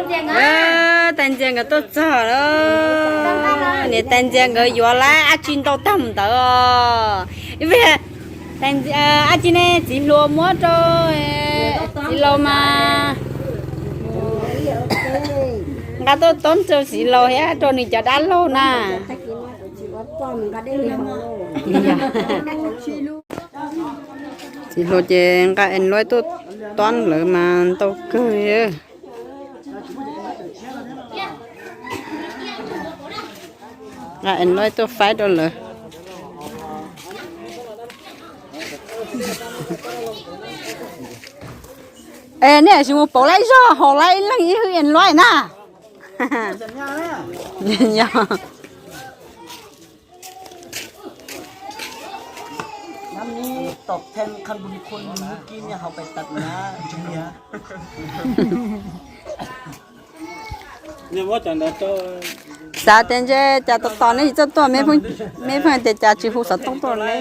Tab ntsia nkawd tuaj txog lawm. Niam tais ntsia nkawd yuav lawm dab tsi ntau tag mus ntawd os. Ib pliag, tais ntsia, dab tsi ne, txiv hluas muab rau txiv laus mas. Nqa tuaj tob rau txiv laus thiab rau nws cov dab laug na. Txiv hluas ces nqa en luaib tuaj tob lawv mas ntau kawg li. Nqa en luaib tuaj faib rau lawv. Es nej tsis mus pauv lawv ib zaug, haus lawv ib leeg ib hwj en luaib na. Xav tias ntshe cas tos tos neb tsis txawj tuaj, me pheej tias cas tsis hu xov tooj tuaj ne.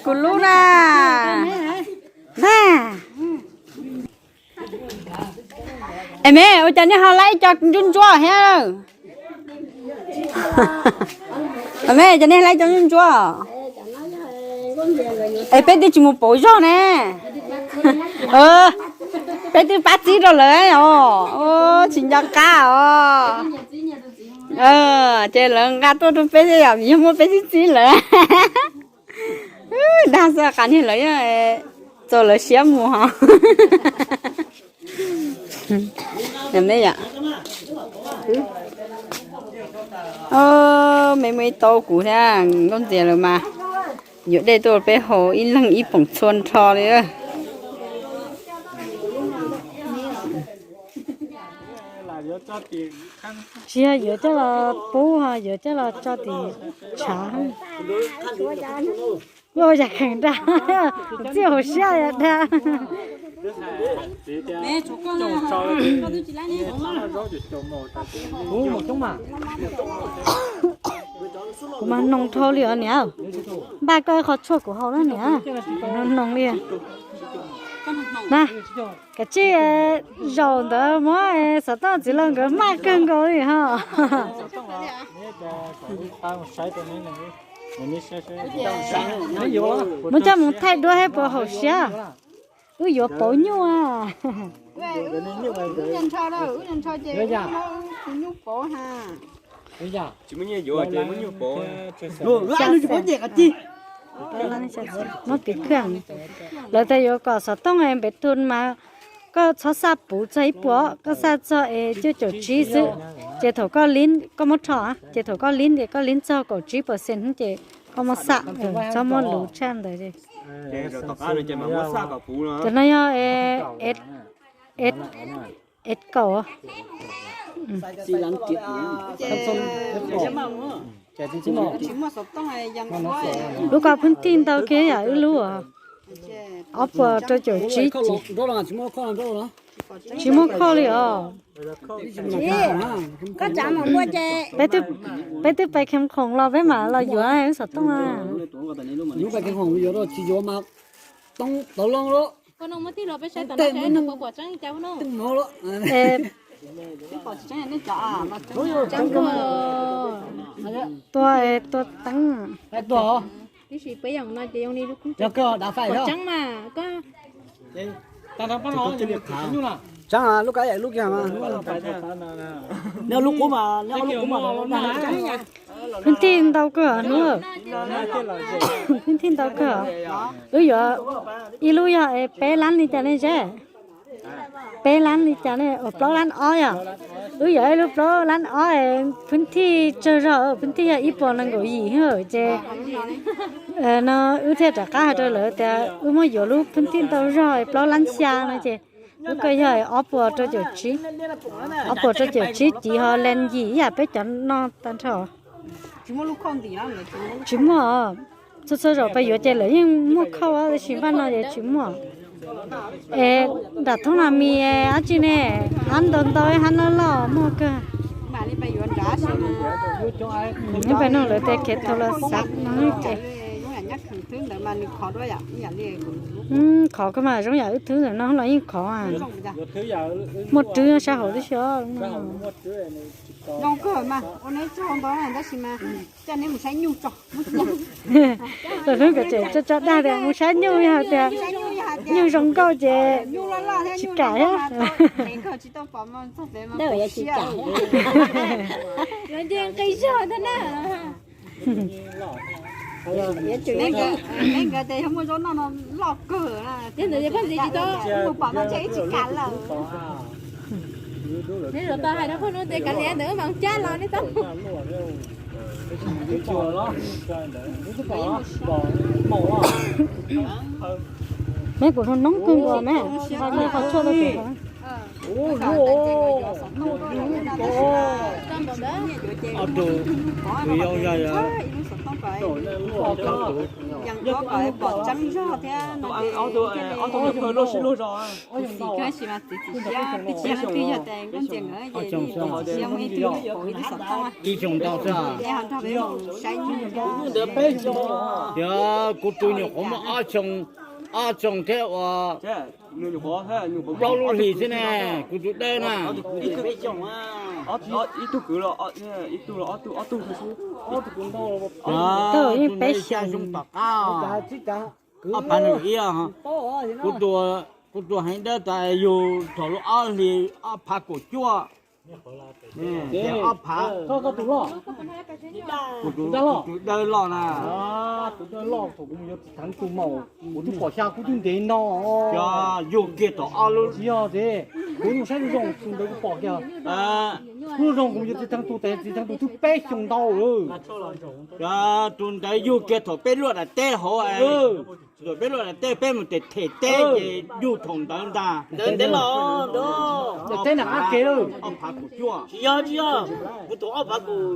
Kuv lub na. Na. Es me, ua cas nej ho laib ib co ntsuab ntsuab thiab? Me, cas nej laib ib co ntsuab ntsuab? Es peb twb tsis mus pauv zog ne. Peb twb pab txib rau lawv os, tsis nco qab os. Ces lawv nqa tuaj rau peb, yog muaj peb txib txib lawv. Dag xwb, qas niag lawv txaus lawv siab mus hos. Me, me muaj ib tau kuv thiab Nkauj Ntxias lawv mas yuav dej tuaj peb haus ib leeg ib poom txhua nrho li. Tsis yog yuav coj los pub ho yuav coj los tso tim tshav. Ua yam kheem dag, kuv txiaj hauv siab dag. Kuv mas noog dhau li os niam. Npaj koj ib qho tshuaj kuv haus na niam. Noog noog li. Na, kav tsij zaum ntawd muab xov tooj txiv laus nkawd maj kawg nkaus li ho. Muab coj mus thaij duab thiab puas haum siab? Wb yuav pauv nyuj. Muab piv khwj. Lawv tias yuav kom xov tooj npev tu mas koj txhob xaj puv txog ib puas, koj xaj txog es cuaj caum tsib xwb. Ces thaum koj lib, koj muab rho, ces thaum koj lib ces koj lib txog kaum tsib percent ces koj muab xaj, txhob muab luv tshaj ntawd. Cov no yog es kaum. Lub ko pheej thij ntau kiag yam wb lub. Ob puas rau caum tsib. Tsis muaj khoj li os. Peb twb pais khees khoom los peb mam los yuav wb xov tooj na. Tua, tua teeb. Tseeb, lub kab lub kiag. Pheej thij ntau kawg hnub. Pheej thij ntau kawg. Wb yuav ib lub yog peb lab li cas ne Zeb? Peb lab li cas ne? Plaub lab ob yom. Wb yog ib lub plaub lab ob, phwb thij tsawg zog, phwb thij yog ib puas nees nkaum yim ces no wb thiaj rov qab hais rau lawv tias wb muab yuav lub phwb thij ntau zog plaub lab xya no ces wb kuj yog ob puas rau caum tsib, ob puas rau caum tsib civ ho lees yim ib yam peb cov no tag nrho. Tsis muaj, txhua txhua zaum peb yuav ces lawv yeej muaj khauj tab sis npaj no ces tsis muaj. Es nram thoob no mis dab tsi ne? Hab ntau ntau, hab loj loj muaj kawg. Peb nug lawv tias khiav thaum los xav no ces khov kawg mas zoo yam wb thwb ntawm no los yeej khov. Muaj rwb sab hauv tib si. Lawv hnub nkawd tseem tso tso dag tias mus saib nyuj, yog tias nyuj zoo nkauj ces tsis kam thiab. Neb nkawd tias yog muaj zaub noj no loj kawg, poj ntxwv tsis tau, mus pom no tseg ib tsis kam lawm. Neb zaum tau hais rau pog no tias kav liam ntawd mas cab los neb tau. Meb kuv hnub noob kawg nkaus ne, qhov tshuaj tau tus qhov. Ib xyoo ntau xwb. Yog kuv tus nyuam qhuav muaj ob xyoo, ob xyoo thiab ua plaub lub hlis xwb ne, kuv tus dawb na. Tus yeej peb xyoo, zoo tom qab. Ob phav nees nkaum ib, kuv tus heev dawb tas yug thaum lub ob hlis ob phav kaum cuaj. Ob phav, kuv tus dawb loj na. Kuv twb pom xya kuv twb ntev no. Yug kiag thaum ob lub. Tsis yog tias kuv mus saib zoo tus ntawd kuv pom kiag. Kuv zoo kuv yuav txiv theej tus tes txiv theej tus twb peb xyoo ntau lawm. Tus ntawd yug kiag thaum peb luaj daim teb hauv. Thaum peb luaj daim teb peb mus tes them teb ces yug thaum ntawd ntag. Ntawd ntev los ntawd. Daim teb nram qab ke. Ob phav kaum cuaj. Tsis yog, tsis yog, kuv tus ob phav kaum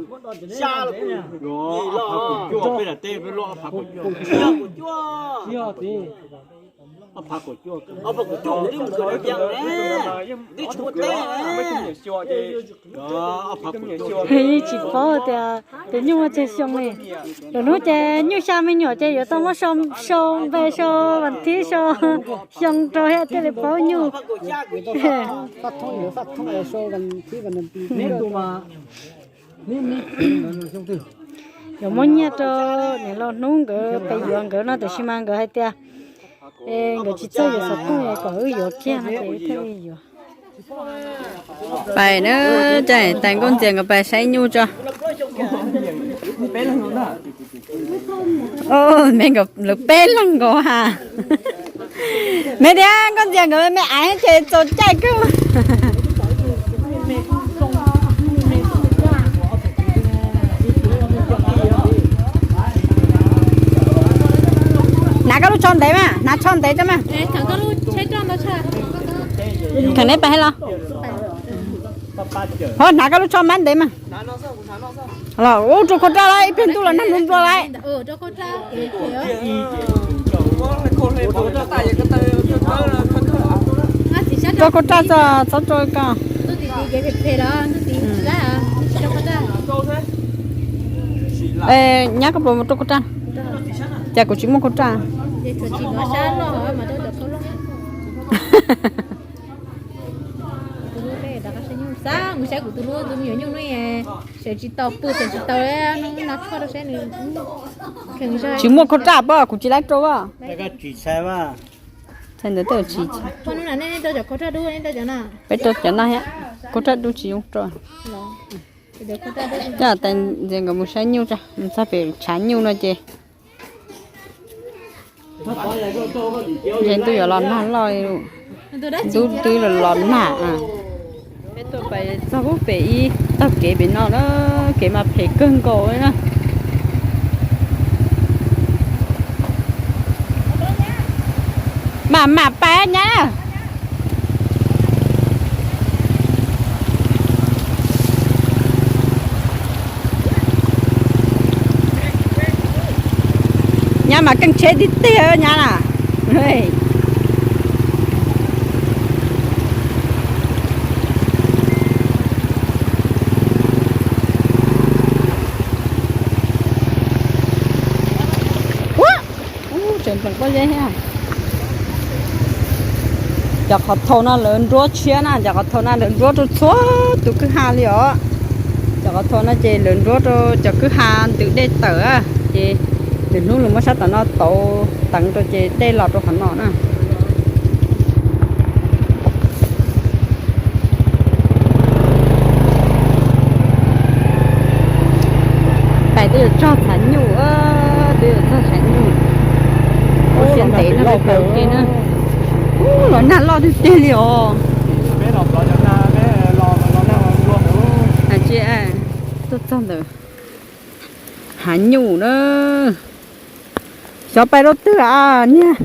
xya los kuv. Ob phav kaum cuaj peb daim teb peb luaj ob phav kaum cuaj. Tsis yog kaum cuaj. Tsis yog tias ob phav kaum cuaj, ob phav kaum cuaj kuv twb mus kawm ntawd ne, twb tsis muaj teb ne. Yeej tsis paub tias tus nyuj muaj tsawg xyoo li. Lwm hnub ces nyuj xya me nyuam ces yuav tau muab sau npe sau vas thib sau xyoo rau thiaj li paub nyuj. Yuav muab nyiaj rau niam laus Hnub nkawd pes yuav nkawd no tiam sis mas nkawd hais tias nkawd tsis txawj yuav xov tooj es kom wb yuav kiag no ces wb thiaj li yuav. Pais na, caij tais Nkauj Ntxias nkawd pais saib nyuj tso. Me nkawd lawv peb leeg nkaus ha. Me thiab Nkauj Ntxias nkawd me aiv ces txaus caij kawg. Hnav koj lub tsho ntev mas, hnav tsho ntev tso mas. Kheev neb pais los. Hov, hnav koj lub tsho mab ntev mas. Los ub, rau khau raj lawm, ib pliag ntuj los nag nplua nplua lawm. Rau khau raj txhob rau ko. Nyab, koj puas mus rau khau raj? Cas kuv tsis muaj khau raj. Mus saib kuv tus hlub tus me nyuam nyuj no, sawv tsis tau pw sawv tsis tau, no tshuaj rau saib nws. Tsis muaj khau raj pab kuv tsis laib rau as. Tsis txhais ntawd tej tsis. Peb rau cov no thiab, khau raj dub tsis zoo rau. Coj tais Ntxias nkawd mus saib nyuj tso, mus txog pem tshav nyuj no ces ntshe ntuj yuav los nag loj li lawm. Ntub twb los los nag. Peb tuaj pais txog pub pem ib tog kev pem no na, kev mas phem kawg nkaus li na. Mam mam pais nyab. Nyab mas keej tsheb tiag tiag nyab na. Tseem pleev pob zeb thiab. Cov qhov thau no lawv nruab tshiab na, cov qhov thau no lawv nruab rau txhua tus kwj ha li os. Cov qhov thau no ces lawv nruab rau cov kwj ha ntws dej tawm, ces lwm hnub lawv muab sab tom no tauv teev rau ces dej los rau qhov no na. Pais twb yuav txog txhav nyuj, twb yuav txog txhav nyuj. Ua siab ntev no peb pais ua ke na. Ub, los nag loj tiag tiag li os. Hais tsis, tuaj txog ntawm hav nyuj na. Xyov pais rau twg a niag.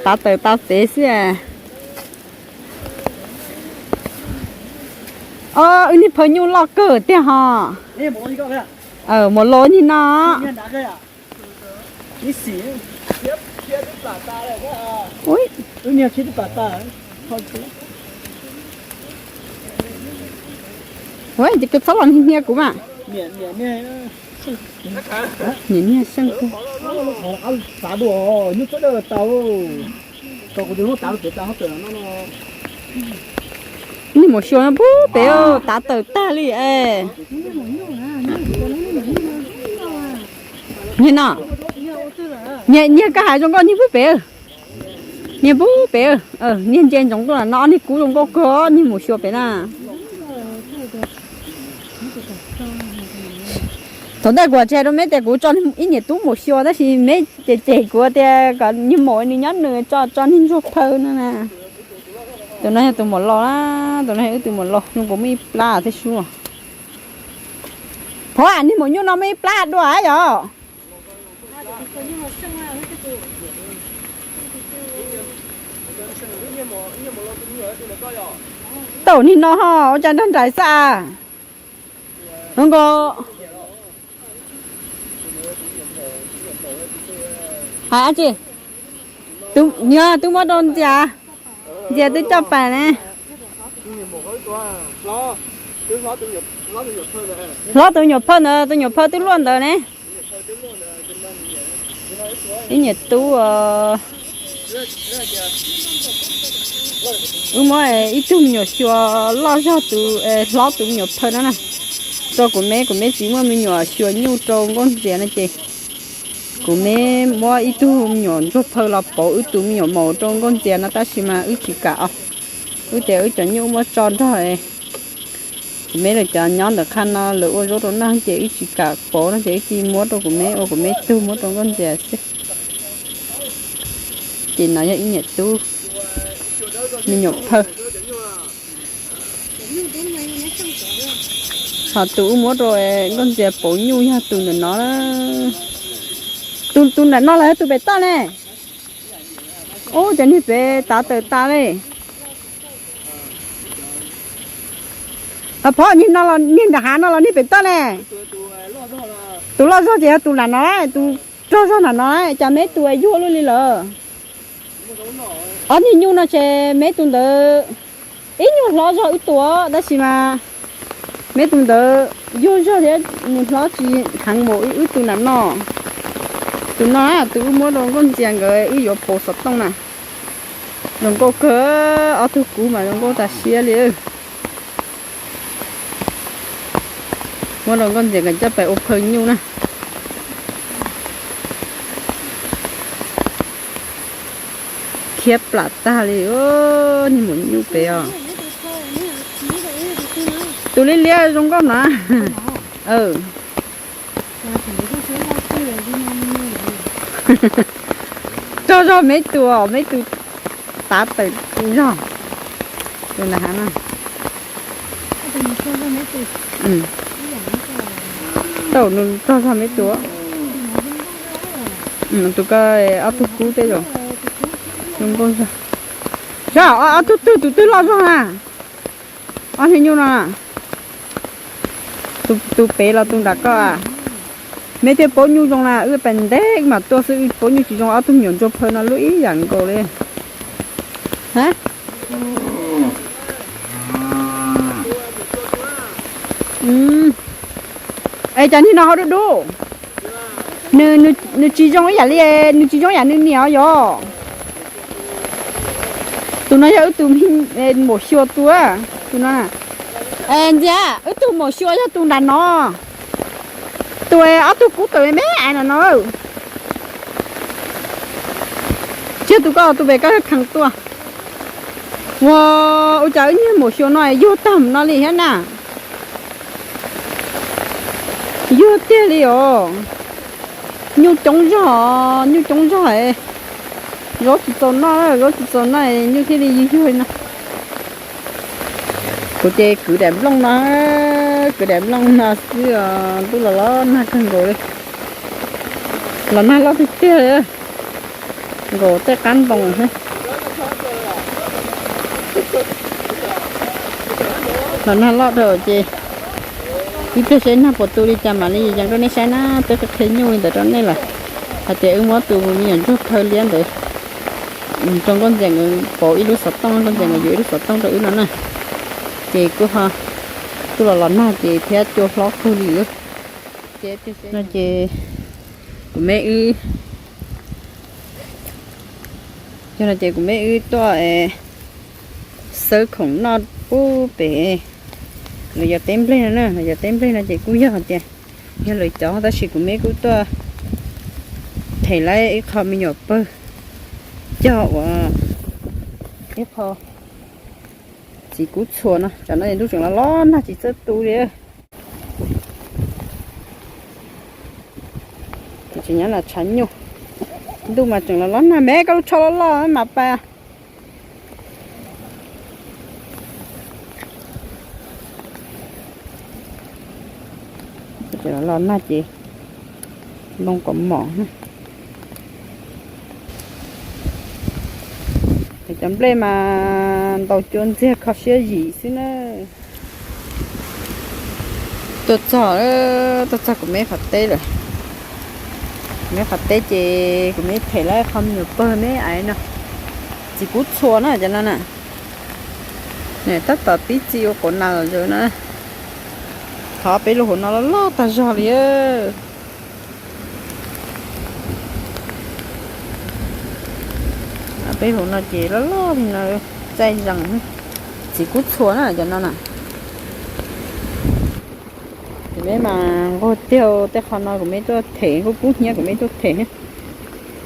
Tav tawm tav tsev xwb. Os, wb niag phawj nyuj loj kawg tiag ho. Mus los nig no. Ua ces koj txhob los hnia kuv mas. Niam niag seej kawg. Niag mus xyuas pub pem, tav tawm tag li es. Niag no, niag koj hais zoo nkauj niag pub pem. Niag pub pem, niag ntsia ntsoov tuaj no, niag kub zoo nkauj kawg, niag mus xyuas pem na. Thaum ntawd kuv tsis hais rau meb tias kuv tso ib niam tub mus xyuas, tab sis meb cem cem kuv tias kom niag maum nws nyob nws, tso tso niag ntsuag phaw no na. Tus no yog tus maum laus na, tus no yog wb tus maum laus, zoo nkaus muaj ib plab thiab sub. Phov, niag maum nyuj no muaj ib plab dua yom. Tau niag no ho ua cas nrog nraim xwb a? Zoo nkaus. Hais dab tsi? Yog twb muab rau Ntxias, Ntxias twb coj pais ne. Hlob tus nyuam phawj ntawd, tus nyuam phawj twb luaj ntawd ne. Ib niam tub, wb muab ib tug me nyuam xyuas loj zog tus, hlob tus me nyuam phawj no na, rau kuv meb, kuv meb tsis muaj me nyuam xyuas nyuj rau Nkauj Ntxias no ces kuv meb muab ib tug me nyuam ntsuag phawj los pauv wb tus me nyuam maum rau Nkauj Ntxias no, tab sis mas wb tsis kam os. Wb tias wb cov nyuj muab tso nrog kuv meb lawv cov nyob ntawm qhaj no lawv ua zaub rau noj ces wb tsis kam pauv no ces wb cia muab rau kuv meb ua kuv meb tug, muab rau Nkauj Ntxias xwb. Ces no yog ib niam tub me nyuam phawj. Ho tus wb muab rau Nkauj Ntxias pauv nyuj yog tus ntawm no. Tus nram no los yog tus pem toj ne? Ub, cov niag pem tav tawm tas li. Phov, niag no los niag nram hav no los niag pem toj ne? Tus loj zog ces yog tus nram no, tus rog zog nram no, cas meb tus yuag luaj li lawm. Ob niag nyuj no ces meb tus ntawd ib nyuag hlob zog wb tus, tab sis mas meb tus ntawd yuag zog thiab nws hlob tsis heev npaum wb tus nram no. Tus no tus wb muab rau Nkauj Ntxias nkawd wb yuav pauv xov tooj na. Zoo nkauj kawg, ob tug kub mas zoo nkauj tas siab li. Muab rau Nkauj Ntxias nkawd coj pais ua phawj nyuj na. Khiab plam tag li, niag maum nyuj pem os. Tus liab liab zoo nkauj na. Rog zog me tus, me tus tav tawm zog. Tus nram hav no. Tau nws rog zog me tus. Tus ko ob tug kub tej zaum zoo nkauj zog. Saib ob tug twg tus twg loj zog na. Ob niag nyuj no, tus pem los tus nram ko. Meb thiaj paub nyuj zoo na, wb pes ntev wb mam tuaj xwb, wb paub nyuj tsis zoo, ob tug me nyuam ntsuag phaw no lub ib yam nkaus li. Es cov niag no ho dub dub, nws tsis zoo ib yam li, nws tsis zoo yam nws niam os yog. Tus no yog wb tug maum xyuas tus, tus no. Ntxias, wb tug maum xyuas yog tus nram no. Tus ob tug kub tawm me me no. Tsis yog tus ko, tus pem ko kheev tuaj. Ua, ua cas wb niag maum xyuas no yuag tag no li thiab na. Yuag tiag li os. Nyuj coob zog, nyuj coob zog. Zaub tsis txaus noj, zaub tsis txaus noj, nyuj thiaj li yuag yuag li no. Kuv ces kwv daim nplooj no, kwv daim nplooj no xwb, ntuj los los nag kawg nkaus li. Los nag loj tiag tiag li, nkaus tej qab ntoo thiab. Los nag loj dhau ces ib pliag seb nag puas tu li cas mam li yees rau nej saib na. Peb qhia nyuj li ntawd rau nej lawm, hais tias wb muab tus me nyuam ntsuag phaw liab ntawd rau nkauj ntxawm nkawd pauv ib lub xov tooj, nkauj ntxawm nkawd yuav ib lub xov tooj rau wb no na. Ces kuj ho tuaj los los nag ces thiab cua hlob kawg li. No ces kuv me wb, yog no ces kuv me wb tuaj xawb khoom noj pub pem lawv cov teb nplej no na. Lawv cov teb nplej no ces kuj yog tias yog lawv cov, tab sis kuv me wb kuj tuaj them lawv ib qho me nyuam pawg cog ua ib qho txiv kub txhuas no. Tam no ntuj tseem los los nag tsis txawj tu li. Tseem nyob los tshav nyuj, ntuj mas tseem los los nag, me koj lub tsho loj loj mas pas. Los los nag ces loo kom mom. Cov nplej mas ntaus cua ntxiag kho siab zim xwb na. Tuaj txog, tuaj txog kuv me qhov teb lawm. Kuv me qhov teb ces kuv me them lawv qho me nyuam pawg me aiv no. Txiv kub txhuas na cov no na. Tab tom pib txi ua quav nas lawm na. Qhov peb lub hauv no loj loj tag zog li. Peb hauv no ces loj loj li no, txaij zees. Txiv kub txhuas na cov no na. Kuv me mas nquag tiag, tej qho no kuv me tuaj them, kub kub hnyiab kuv me tuaj them.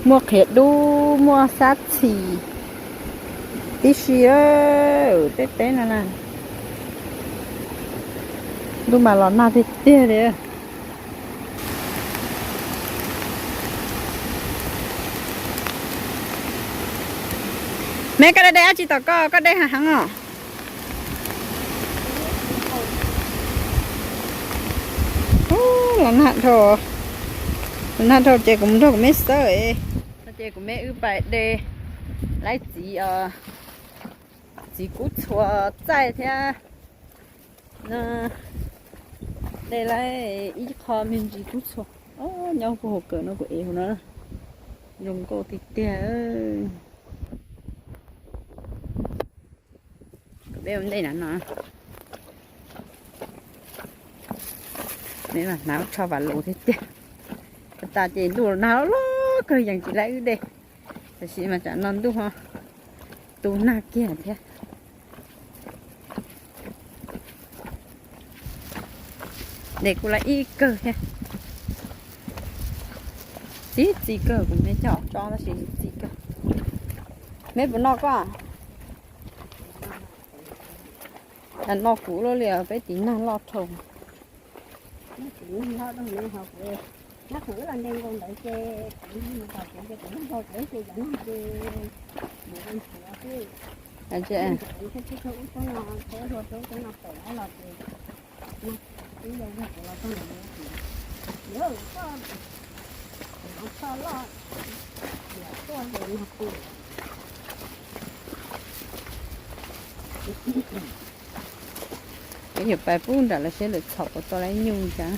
Muaj qhiav dub, muaj xab txhim tib si. Tej teb no na, ntuj mas los nag tiag tiag li. Me koj de dej dab tsi tom koj, koj dej heev heev os. Los nag dhau, los nag dhau ces kuv mus nrog kuv me xawb. Ces kuv me wb pais de laib txiv, txiv kub txhuas txaij thiab. De laib ib qho me ntsis kub txhuas. Nyob puag hauv kawm no kuv ev hauv no, zoo nkauj tiag tiag. Kuv me ua ntej na no, me mas hnav tsho vam lus tiag tiag. Tas ces ntuj los nag loj kawg yeej tsis laib wb de, tab sis mas tsam no ntuj ho tu nag kiag thiab. De kuj laib ib kawg thiab. Txi txiv kawg, kuv me coj tso tab sis txiv kawg. Me puas noj koj? Noj kuv lub li peb tiv nag loj dhau. Nab qhwv los nte nkaus ntawd ces kuv mus tom kuv ces kuv nug nkaus kuv ces cov neeg ces mus ua ntxhiav xwb. Ub coob no, coob ua coob coob no pem los ces ib yog kuv los txog ntawd, yog koj, koj loj, tuaj ces nag pw. Peb yuav pais pub nram lawv seb lawv txhom puas tau lawv nyuj cas.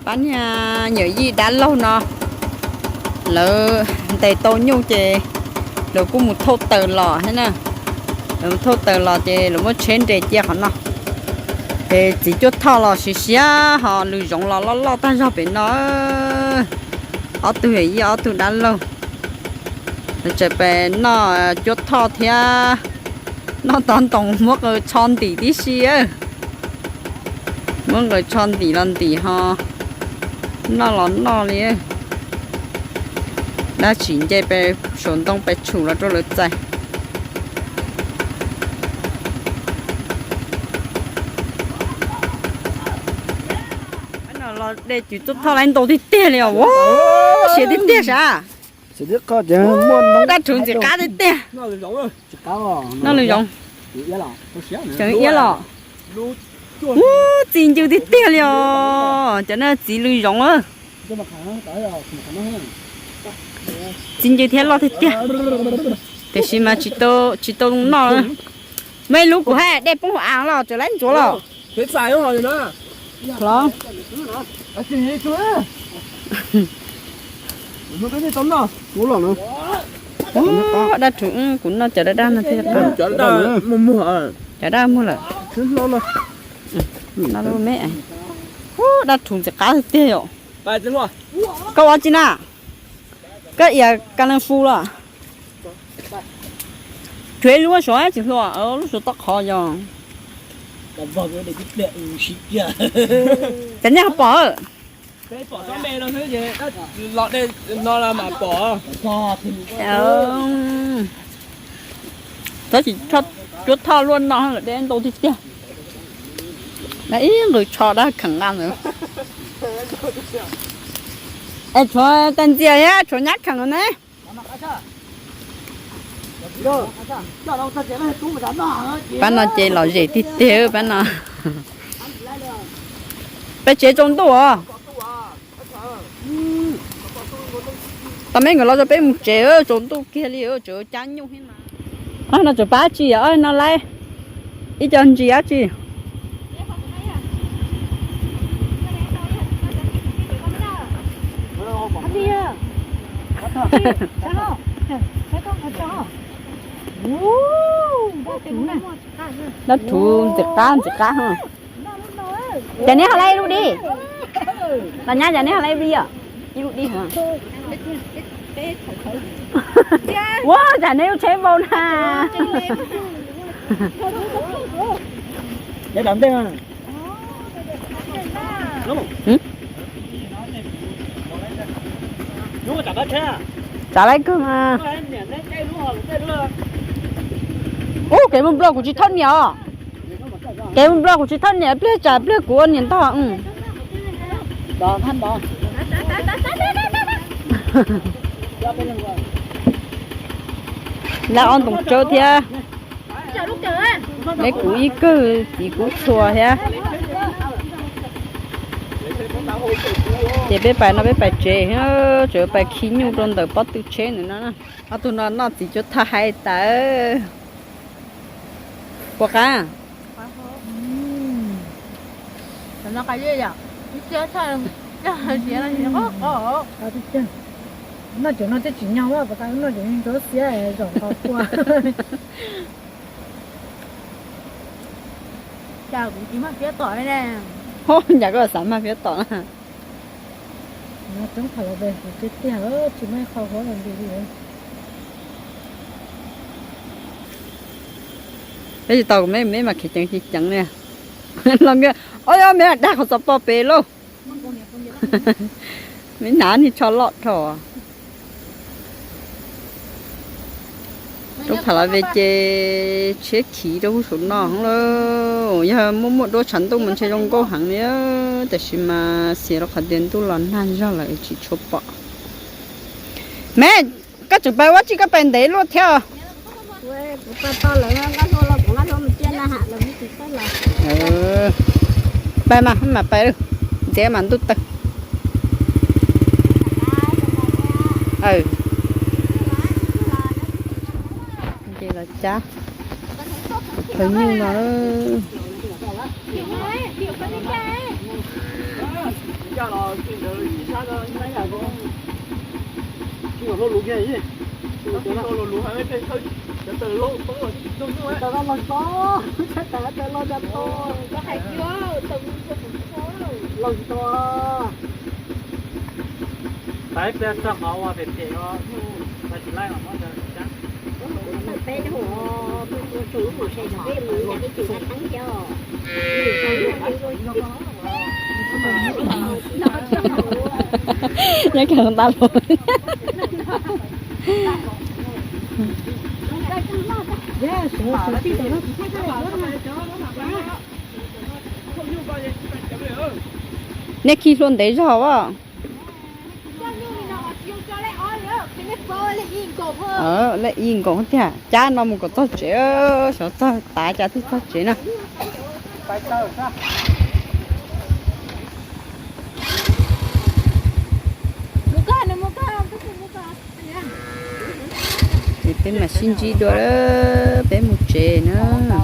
Pab niag yawm yij dab laug no, lawv ntes tau nyuj ces lawv kuj mus thauj taws los thiab na. Lawv mus thauj taws los ces lawv muab tsheb nres cia qhov no. Ces txiv cuab thoj los siav siav ho lws zoov los loj loj tag zog pem no. Ob tug yawm yij ob tug dab laug, lawv tseem pem noj cuab thoj thiab noj tov ntoos muab qaws tsho ntim tib si. Muab qaws tsho ntim los ntim ho noj los noj li. Dab tsis nce pes saum ntoo pes tshum los rau lawv txais. No los de cov cuab thoj laib ntau tiag tiag li os. Siav tiag tiag sav. Dab rhuv ntxim qab tiag tiag. Noj lwm zoov. Tseem iab los. Ub, txi ncw tiag tiag li os, cov no txiv lwm zoov. Txi ncw thiab loj tiag tiag. Tiam sis mas tsis tau noj. Muaj ib lub kuv hais dej poob hauv av los tseem laib ntxuav los. Dab rhuv, kuv noj cov daj daj no thiaj, cov daj muag lawm. Ub, dab rhuv ntxim qab tiag yom. Koj ua tsi na? Koj ias ka leej fu los? Tsuav ib lub suav tsis hlua, lub suav tob qhov yog. Cov nej ho pom. Txhob tsis cuab thoj luaj no, dej ntau tiag tiag. Ib nqus tsho dab kheem nqa ntawd. Es tshuav tag ntxias thiab tshuav nyab kheem ne. Pab no ces lom zem tiag tiag pab no. Peb tsev tsaus ntuj os. Tau me nkawd los rau peb mus tsev, tsaus ntuj kiag li, tseem cab nyuj thiab mas. No tseem pab tsi yom, no laib ib co ntsis dab tsi. Dab rhuv ntxim qab ntxim qab. Cas neb ho laib ib lub dib? Los nyab, cas neb ho laib ib lub dib os? Ib lub dib. Ua cas neb lub tsheb vau na. Tsav laib kawg mas. Ub, kev mus nplog kuv tsis thauj niam os. Kev mus nplog kuv tsis thauj niam, pliag tsam pliag kuv ua niam ntog. Lawv ob ntoos tsawb thiab. Neb kuv ib kawg, txiv kuv txhua thiab. Ces peb pais no peb pais tsev, tseem pais khi nyuj rau ntawm pob tw tsheb ntawm no. Ob tug no noj txiv cuab thaj hais tas. Puas qab? Noj cov no thiaj tsim nyog, noj cov ntsuab xiab zaum nqos kua. Cas kuv tsis mag fiab tom ne. Ho, cas koj xav mag fiab tom na? Toob tham los tiag tiag, tsis muaj ib qho huab los nti li. Peb tsis tau, kuv me me mas khiav ceev ceev ceev li. Los nkawd, o, me dag qhov txos pom pem lauj. Me hnav niag tsho loj dhau. Lub phav las ve ces tshiab khiv rau hauv saum no lawm. Yog muaj muaj duab tshav ntuj mas ntshe zoo nkauj heev li, tiam sis mas xiam rau qhov tias ntuj los nag zog lawm tsis tshua pom. Me, koj tseem pais ua tsi, koj pais ntev luaj thiab os. Pais mas, mam pais, ntxiv mas ntuj tawg. Ces los cab phaw nyuj no. Nyob kawg nta los. Nej khi hlua ntev zog as. Lej ib nkaus thiab, cab no mus kom txog tsev, xyov txog tav cas thiaj txog tsev na. Ces peb mam sib ntsib dua, peb mus tsev na.